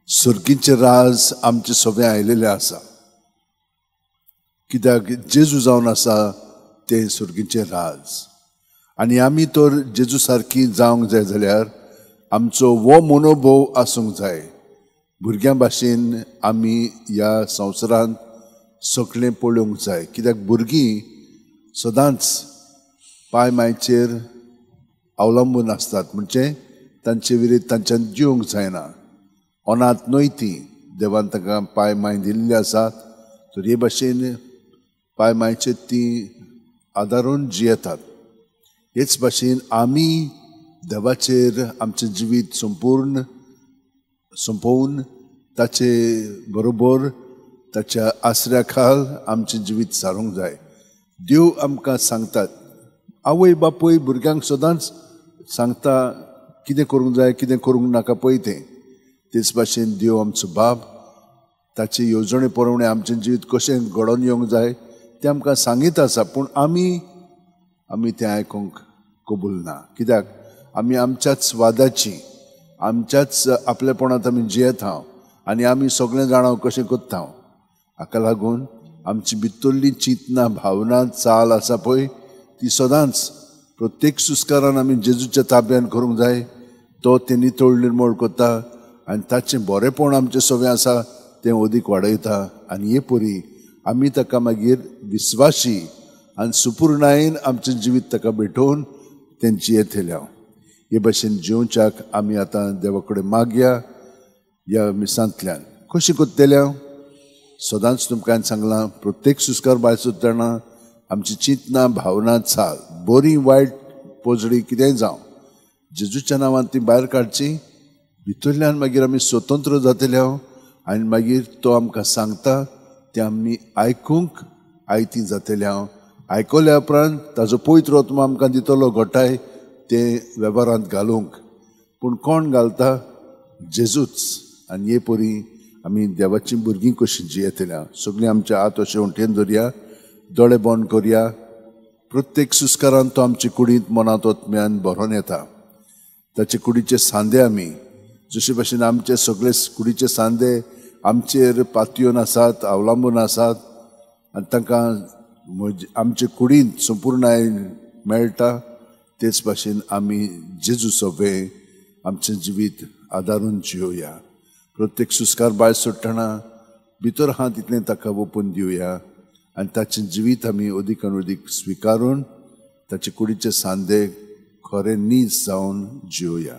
सर्गीचें राज आमचे सगळें आयिल्लें आसा. कित्याक जेजू जावन आसा तें सर्गीचें राज. आनी आमी तर जेजू सारकी जावंक जाय जाल्यार आमचो हो मनोभोव आसूंक जाय. भुरग्यां भाशेन आमी ह्या संवसारांत सगळें पळोवंक जाय. कित्याक भुरगीं सदांच पांय मायचेर अवलंबून आसतात, म्हणजे तांचे विरीत तांच्यान जिवंक जायना. अनाथ न्हय ती, देवान तांकां पांय माय दिल्ले आसात, तर हे भाशेन पांय मायचेर ती आदारून जियेतात. हेच भाशेन आमी देवाचेर आमचें जिवीत संपूर्ण सोंपोवन ताचे बरोबर ताच्या आसऱ्या खाल आमचें जिवीत सारूंक जाय. देव आमकां सांगतात, आवय बापूय भुरग्यांक सदांच सांगता कितें करूंक जाय, कितें करूंक नाका पळय तें. तेच भाशेन देव आमचो बाप ताचे येवजणे प्रमाणे आमचें जिवीत कशें घडोवन येवंक जाय तें आमकां सांगीत आसा. पूण आमी आमी तें आयकूंक कबूल ना. कित्याक आमी आमच्याच वादाची, आमच्याच आपलेपणांत आमी जियेता हांव आनी आमी सगळें जाणां कशें करता. हाका लागून आमची भितरली चिंतना, भावना, चाल आसा पळय ती सदांच प्रत्येक सुस्कारान आमी जेजूच्या ताब्यान करूंक जाय. तो तें नितळ निर्मळ करता आनी ताचें बरेंपण आमचें सगळें आसा तें अदीक वाडयता. आनी हे परी आमी ताका मागीर विस्वाशी आनी सुपूर्णायेन आमचें जिवीत ताका भेटोवन तें जियेतले. हांव हे भाशेन जिवच्याक आमी आतां देवा कडेन मागया ह्या मिसांतल्यान. कशें करतले? हांव सदांच तुमकां हांवें सांगलां, प्रत्येक सुस्कार भायर सोदतना आमची चिंतना, भावना, चाल, बरी वायट पोजडी कितेंय जावं, जेजूच्या नांवान ती भायर काडची. भितरल्यान मागीर आमी स्वतंत्र जातले हांव आनी मागीर तो आमकां सांगता तें आमी आयकूंक आयती जातले. हांव आयकल्या उपरांत ताजो पवित्र आत्मो आमकां दितलो घटाय तें वेव्हारांत घालूंक. पूण कोण घालता? जेजूच. आनी हे परी आमी देवाचीं भुरगीं कशीं जियेतल्या. सगळीं आमच्या हात अशें वटेन धरया, दोळे बंद करया. प्रत्येक सुस्कारान तो आमचे कुडींत, मनांत, आत्म्यान भरोन येता. ताचे कुडीचे सांदे आमी जशे भाशेन आमचे सगळे कुडीचे सांदे आमचेर पातयेवन आसात, अवलंबून आसात आनी तांकां आमचे कुडींत संपूर्णाय मेळटा, तेच भाशेन आमी जेजू सगळें आमचें जिवीत आदारून जियोया. प्रत्येक सुस्कार भायर सोडटना भितर आहा तितलें ताका ओपून दिवया आनी ताचें जिवीत आमी अदीक आनी अदीक स्विकारून ताचे कुडीचे सांदे खरें नीज जावन जियोया.